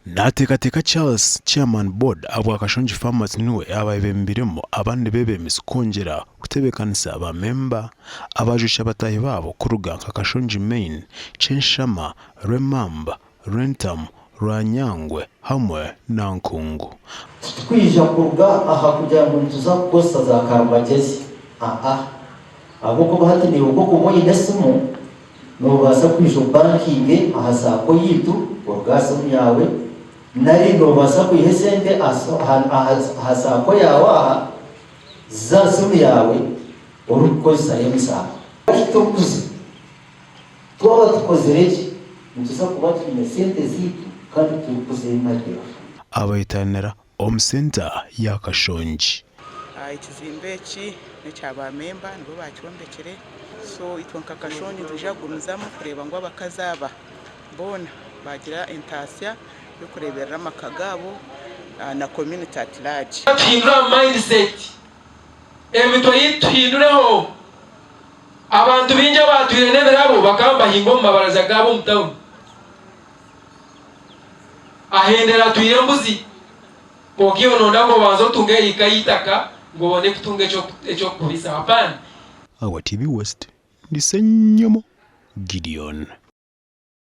Nateekateeka Charles, Chairman Board ahabwa Kashongi Farmers niwe yaaba ayebembiremu abandi beebembezi kwongyera kutebeekanisa ba memba abaajwekye bataahi baabo kuruga nka Kashongi Main, Kyenshama, Rwemamba, Rwentamu, Rwanyangwe hamwe na Nkungu. Titurikwija kuruga aha kugira ngu nituza kukozesa za karimagyezi, aa, ahabw'okuba hati naiwe nk'okuba oine esimu, Noobaasa kwija obankinge aha saako yaitu oruge aha simu yaawe, nari noobaasa kwiha esente aha saako yaawe aha zize aha simu yaawe orikukozesa M-Sacco. Titurikuza. Twaba tukozire gye, nituza kuba twine sente zaitu kandi turikuzeemarira. Abayetanira omu senta ya Kashongi. Ekizimbe eki n'ekya ba memba nibo bakyombekire so itwe nka Kashongi nitwija kugumizamu kureeba ngu abakazi aba boona bagira entaasya y'okureeberera amaka gaabo na community at large. Tuhindure aha mindset, emitwe yaitu tuhindureho. Abantu baingi abaatwire n'ebirabo bakaba nibahinga omu mabaraza gaabo omu tauni. Ahendera atwire embuzi. Kwonka iwe noyenda ngu obanze otunge eika y'eitaka ngu obone kutunga eky'okukubiisaho. Apana. Awa TV West, ndi Ssenyomo Gideon.